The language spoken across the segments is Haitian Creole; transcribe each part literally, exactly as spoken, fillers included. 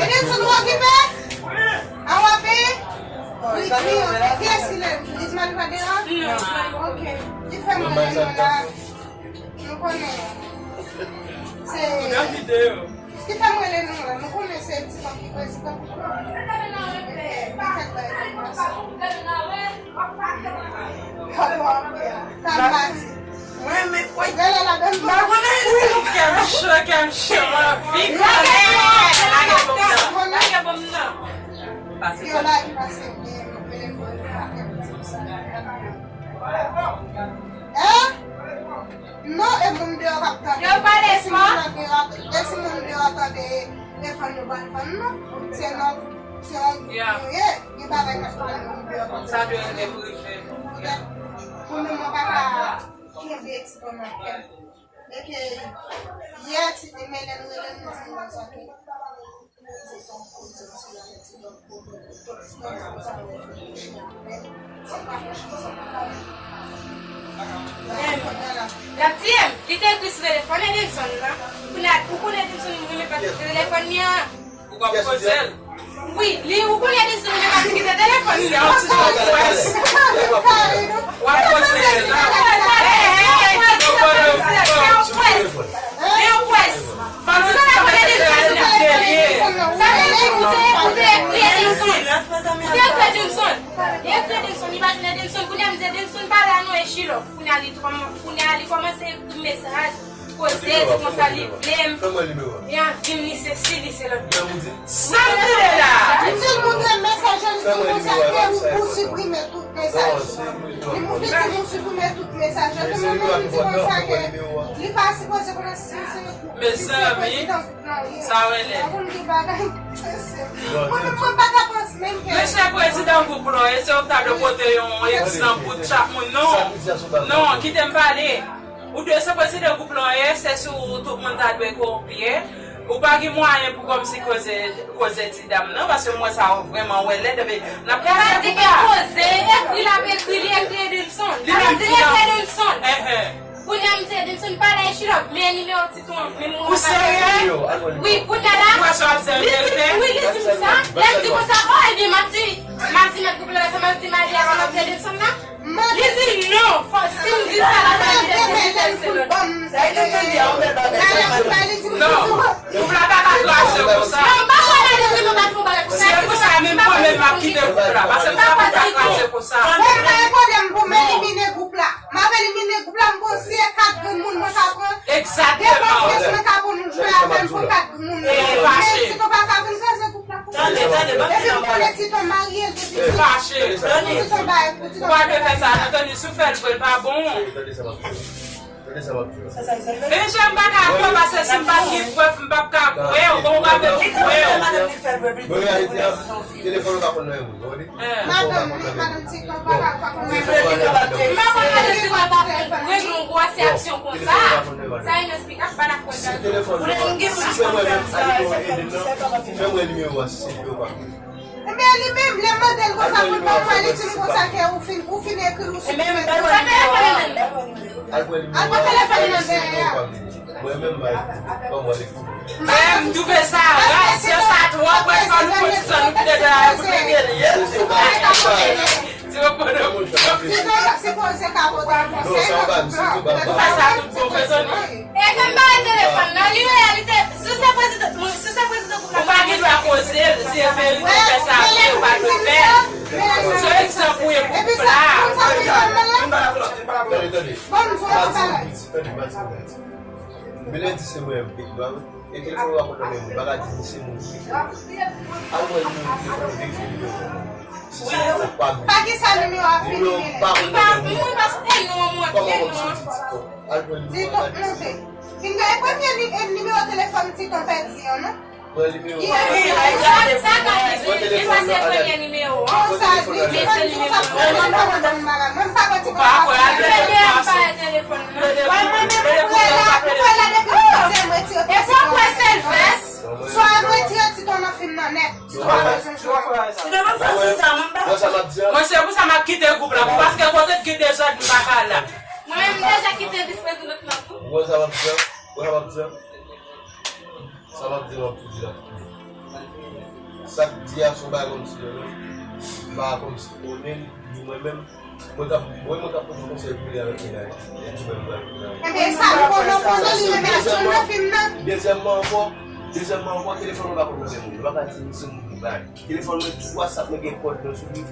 Edelson, ou okipe? A w ap peye? Wi, wi, ok. Kiyès ki lè? Ismaël pa deyò? Non. Ok. Li fè mwen rele nou la. Nou konnen. Se. Ki fè mwen rele nou la. Nou konnen se Ti Fanm ki prezidan. Ok. Li fèk bay konfyans. Mwen, men, woy. Gade ladan m pa konnen. Kè m cho, kè m cho, m anvi konnen. Lage bon m nan. Lage bon m nan. Yo la, li pase byen, mwen, mwen, mwen, mwen, mwen, mwen, mwen, mwen, mwen, mwen, Non, e moun deyò k ap tande. Yo pale fò. E si moun deyò, e si moun deyò tande, e fann yo pral fann nou. Se non, se yon, yeah, nou ye. Gen bagay k ap pale moun deyò k ap tande. Sa dwe rete prive. Poutèt, pou nou, mwen pa ka kenbe ti fanm nan kè. Men ke yè, ti, men lè nou rele nou di nou konsa ke L ap tiye m. Li te ekri sou telefòn Edelson nan. Kounye a, ou konnen Edelson renmen pati telefòn li an. Ou konn koze l? Wi, li, ou konnen Edelson renmen pati kite telefòn li an. Se yon ti jan pwès. W ap koze l la. Se yon pwès. Se yon pwès. Fò l di sa konn Edelson se nèg de lye. Sa vle di ou te, ou te ekri Edelson. Ou te ekri Edelson. Li ekri Edelson, li pa jwenn Edelson. Kounye a m di Edelson pa la non, e Chilòf. Kounye a li kòman-, kounye a li kòmanse ekri mesaj, koze, di konsa li vle m, li anvi m, li sesi, li sela. Sa m rele la. M di l montre mesaj yo, li di konsa ke ou, ou siprime tout mesaj. Li di nou siprime tout mesaj yo. Tou moun menm di konsa ke li pa sipoze konnen si se Mezanmi, sa rele. Mesye prezidan gwoup lan, e se ou ta dwe pote yon egzanp pou chak moun. Non, non, kite m pale. Ou dwe se prezidan gwoup lan, e se sou tout moun ta dwe kopye. Ou pa gen mwayen pou kòmsi koze, koze ti dam nan, paske m wè sa vrèman wè lèd, epi n ap kraze gwoup la. Koze, ekri l ap ekri, li ekri Edelson. Li menm di ekri Edelson. Kounye a m di Edelson pa la e Chilòf, men nimewo Titon an, men mwen pa serye? Wi, kounye a la, li di, wi, li di m sa, lè m di konsa, o, ebyen, m ap di, m ap di mèt gwoup la, sa m ap di Malia, sa m ap di Edelson la. Li di non, fò, si m di sa, la, sa vle di se Edelson. Non, gwoup la pa ka kraze konsa. Non, m pa kwè Malia di nou pa fè yon bagay konsa. Se pou sa, menm mwen menm, m ap kite gwoup la, paske m pa kwè l ka kraze konsa. Mwen pa gen pwoblèm pou m elimine gwoup la. M ap elimine gwoup la, m pran si e kat grenn moun mwen ka pran. Egzakteman. Depanse mwen ka pou nou jwe avè m, pran kat grenn moun. E fache. Men Titon pa ka vin kraze gwoup la pou mwen. Tande, tande, ban m di nou bagay. Epi m konnen Titon marye, l gen pitit. E fache. Pou Titon bay, pou Titon bay. Ou pa dwe fè sa, non, tande, si w fè l vre, l pa bon. Tande sa m ap di w. Tande sa m ap di w. Men jan m pa ka kwè, paske si m pa t gen prèv, m p ap ka kwè w, bon, ou pa fè m kwè w. Bon, reyalite a, telefòn ou pa konn nan men moun, ou konprann? Madanm, madanm Titon pa ka, pa konn. M pa konn gade si mwen pa konn regle yon gwo aksyon konsa. Sa inesplikab, pa dakò. Si telefòn nan, si se mwen menm, a nimewo Edelson, fè mwen nimewo a, si se nimewo pa konn. Ebyen, li menm, lè m mande l konsa pou l ban mwen, li di m konsa ke ou fin, ou fin ekri l, ou siprime tout. Al pran telefòn nan dèyè a. Mwen menm bay pou ban mwen li. Men m twouve sa ras, se sa twòp, mwen fò nou pran ti zòn nou kite dèyè pou nou rele. Ti reponn. Ti reponn. Ti reponn. Ou fè sa tout bon, mezanmi. E ke m bay telefòn nan, li reyalite, si se prezidan, si se prezidan gwoup la. Ou pa gen dwa koze l, si e verite ou fè sa vre, ou pa dwe fè l. Se egzanp ou ye pou gwoup la. Tande, tande. Bon, m di w yon ti bagay. Tande, m a di w yon bagay. Mwen lè di se mwen menm ki pran, e telefòn ou pa konn nan men moun, pa ka di ni se moun ki pran. Al pran nimewo telefòn ou, verifye nimewo. Si se nimewo pa mwen. Pa ki sa nimewo a fini, nimewo pa konn nan men moun. Kòman kòm si w di TikTok? Al pran nimewo a. Di tonton monte. Vin gen premye ni-, e, nimewo telefòn Titon pèdi an, non? Pran nimewo. Ki nimewo? Sa, sa ka di, e sa se premye nimewo an. Konsa, li di, pa di sa, pa di sa, pa di sa, pa di sa. Ou pa kwè a telefòn nan. Mwen menm, mwen la, mwen la depi mwen di mwen retire ti tonton. E sa kwè Sylvès? Swa mwen retire ti tonton nan fim nan nèt. Ti tonton bezwen jwe. Mwen se pou sa m ap kite gwoup la, paske kote ki dezòd m pa ka la. Mwen menm m deja kite vis prezidan nan tou. Wè sa m ap di an, wè sa m ap di an. Sa m ap di, m ap tou di l ap tou. Sa k di a se yon bagay kòmsi, m pa kòmsi konnen, ni mwen menm. Mwen k ap, mwen, mwen k ap pote konsèy pou li avèk medam. E di mwen, mwen, mwen. Ebyen, sa nou konnen, konnen li menm ak John nan fim nan. Dezyèmman ankò, dezyèmman ankò, telefòn mwen pa konn nan men moun. Yo pa ka di m se moun ki bay. Telefòn mwen, tout WhatsApp mwen gen kòd mwen sou li.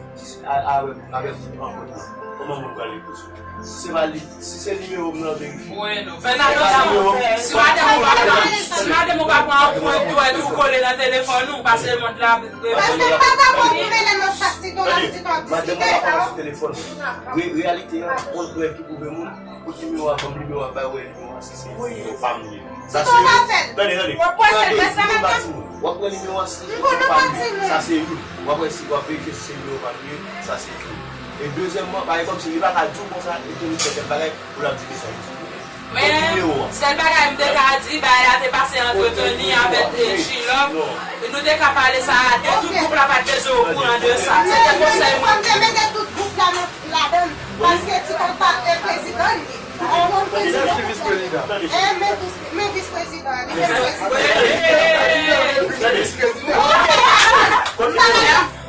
A, avèk, avèk anpòt mwen. Kòman moun pral ekri sou li? Si se pa li, si se nimewo m nan, verifye. Bueno, fè n atann. Si madanm ou pa pran, si madanm ou pa pran anprent dwèt ou kole nan telefòn ou, pase mond la. Paske m pa dakò pou mele nan chas ti tonton, ti tonton ap diskite. Madanm ou pa pran sou telefòn. Re-, reyalite an, yon prèv ki pwouve moun, pou nimewo a, ban m nimewo a, bay wè nimewo a, si se nimewo pa m li. Sa se youn. Tande, tande. Tande, tande, m pa timoun. W ap pran nimewo a, si se nimewo pa m li. Sa se youn. W ap wè si, w ap verifye si se nimewo pa m li, sa se de. E dezyèmman, pa egzanp, si li pa ka di w konsa, li te vin fè kèk bagay, pou l ap di mesaj li sou nimewo a. Men, sèl bagay m te ka di, bagay la te pase ant Tony avèk, e, Chilòm. Nou te ka pale sa a de, tout gwoup la pa t bezwen okouran de sa. Se te konsèy mwen. Fò m te mete tout gwoup la nan, ladan l, paske ti tonton pa, e, prezidan li ye. Tande, tande. Ki vis prezidan? E, men vis, men vis prezidan, li menm prezidan. Tande.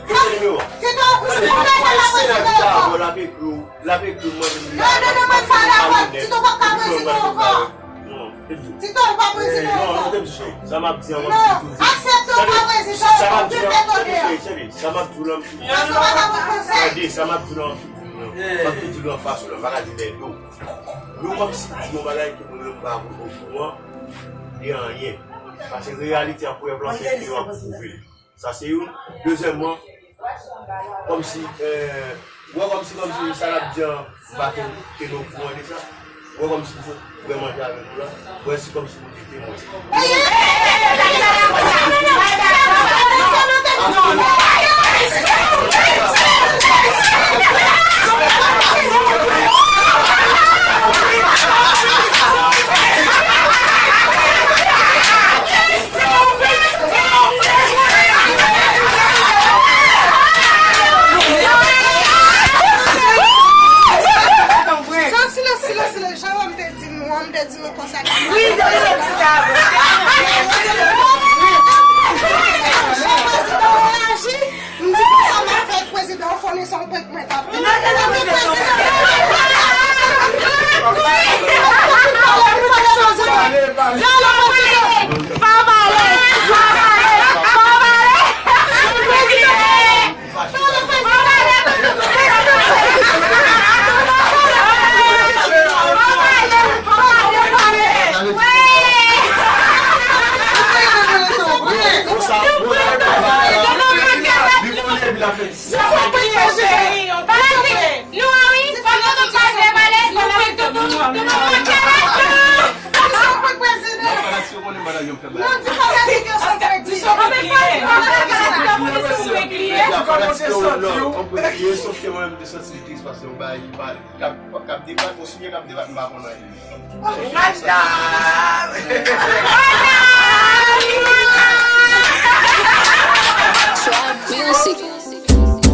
Tande. Ti tonton, ou se pou mete la prezidan ankò. L ap ekri w, l ap ekri w, mande m. Non, non, non, mwen pa dakò. Ti tonton pa ka prezidan ankò. Non, e di. Ti tonton pa prezidan ankò. Non, non, tande, cheri. Sa m ap di an, non, aksepte w pa prezidan ankò. Tande, tande, cheri, tande. Sa m ap di w lan, m tou di w. Non, sa pa ka pran konsèy. Tande, sa m ap di w lan, m ap tou di w lan. M ap tou di w lan anfas ou lan, m pa ka di lè do. Nou kòmsi di yon bagay ke moun yo pa okouran de anyen. Paske reyalite an prèv lan se ke yo ap pwouve l. Sa se youn. Dezyèmman, kòmsi, eh, ou wè kòmsi, kòmsi sa l ap di an, m pa te, te okouran de sa. Ou wè kòmsi m sot vrèman jwe avèk ou la. Ou wè se kòmsi m te temwen. Silans, silans, silans, silans. Jan w te di nou an, m te di nou konsa. Wi, m te di sa. Prezidan reyaji, m di konsa m ap fè prezidan fò li son pèp mwen t ap. Sòf ke mwen menm, m te santi li tris paske yon bagay ki pale. K ap, k ap debat, yon sijè k ap debat, m pa konn anyen. Madam!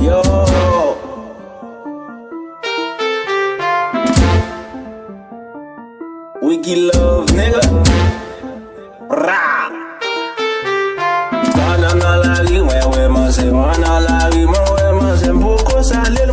Yo! Wiggy Love, nigga. Pra! Pandan nan lari, mwen wè manzè, mwen nan lari, mwen wè manzè, m poko salye l,